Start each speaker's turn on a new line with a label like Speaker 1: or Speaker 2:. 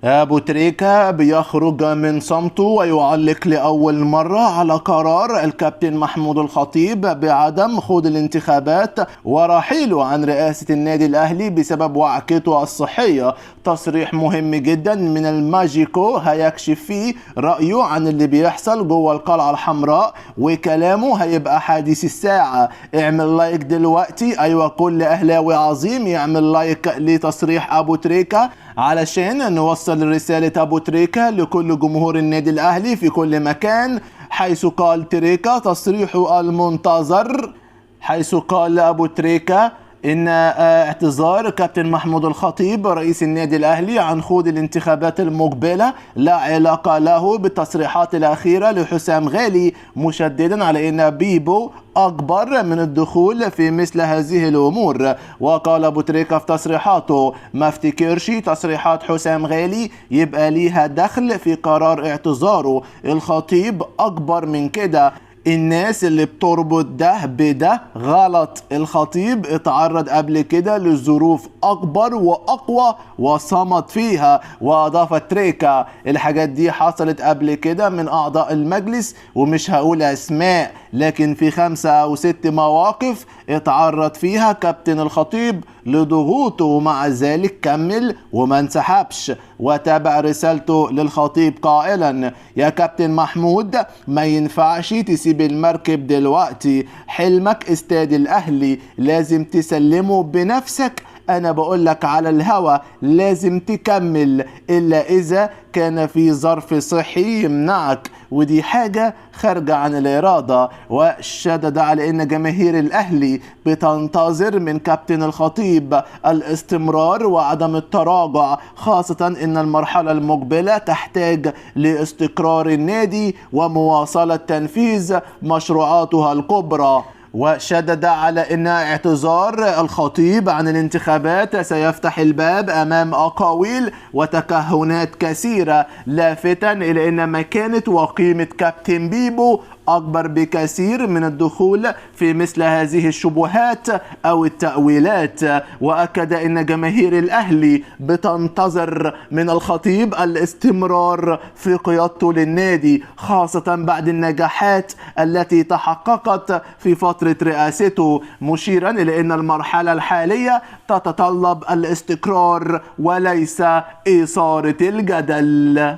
Speaker 1: أبو تريكة بيخرج من صمته ويعلق لأول مرة على قرار الكابتن محمود الخطيب بعدم خوض الانتخابات ورحيله عن رئاسة النادي الأهلي بسبب وعكته الصحية. تصريح مهم جدا من الماجيكو هيكشف فيه رأيه عن اللي بيحصل جوه القلعة الحمراء، وكلامه هيبقى حديث الساعة. اعمل like دلوقتي، أيوة كل أهلاوي عظيم يعمل like لتصريح أبو تريكة علشان نوصل رسالة أبو تريكة لكل جمهور النادي الأهلي في كل مكان. حيث قال تريكة تصريحه المنتظر، حيث قال أبو تريكة إن اعتذار كابتن محمود الخطيب رئيس النادي الأهلي عن خوض الانتخابات المقبلة لا علاقة له بالتصريحات الأخيرة لحسام غالي، مشددا على إن بيبو أكبر من الدخول في مثل هذه الأمور. وقال أبو تريكة في تصريحاته: ما افتكرش تصريحات حسام غالي يبقى ليها دخل في قرار اعتذاره، الخطيب أكبر من كده، الناس اللي بتربط ده بده غلط، الخطيب اتعرض قبل كده لظروف أكبر وأقوى وصمت فيها. وأضاف تريكا: الحاجات دي حصلت قبل كده من أعضاء المجلس ومش هقول أسماء، لكن في 5 أو 6 مواقف اتعرض فيها كابتن الخطيب لضغوطه ومع ذلك كمل وما انسحبش. وتابع رسالته للخطيب قائلا: يا كابتن محمود ما ينفعش تسيب المركب دلوقتي، حلمك استاد الأهلي لازم تسلمه بنفسك، أنا بقولك على الهوى لازم تكمل إلا إذا كان في ظرف صحي يمنعك، ودي حاجة خارجة عن الإرادة. وشدد على إن جماهير الأهلي بتنتظر من كابتن الخطيب الاستمرار وعدم التراجع، خاصة إن المرحلة المقبلة تحتاج لاستقرار النادي ومواصلة تنفيذ مشروعاتها الكبرى. وشدد على أن اعتذار الخطيب عن الانتخابات سيفتح الباب أمام أقاويل وتكهنات كثيرة، لافتا إلى أن مكانة وقيمة كابتن بيبو أكبر بكثير من الدخول في مثل هذه الشبهات أو التأويلات. وأكد أن جماهير الأهلي بتنتظر من الخطيب الاستمرار في قيادته للنادي، خاصة بعد النجاحات التي تحققت في فترة رئاسته، مشيرا إلى أن المرحلة الحالية تتطلب الاستقرار وليس إثارة الجدل.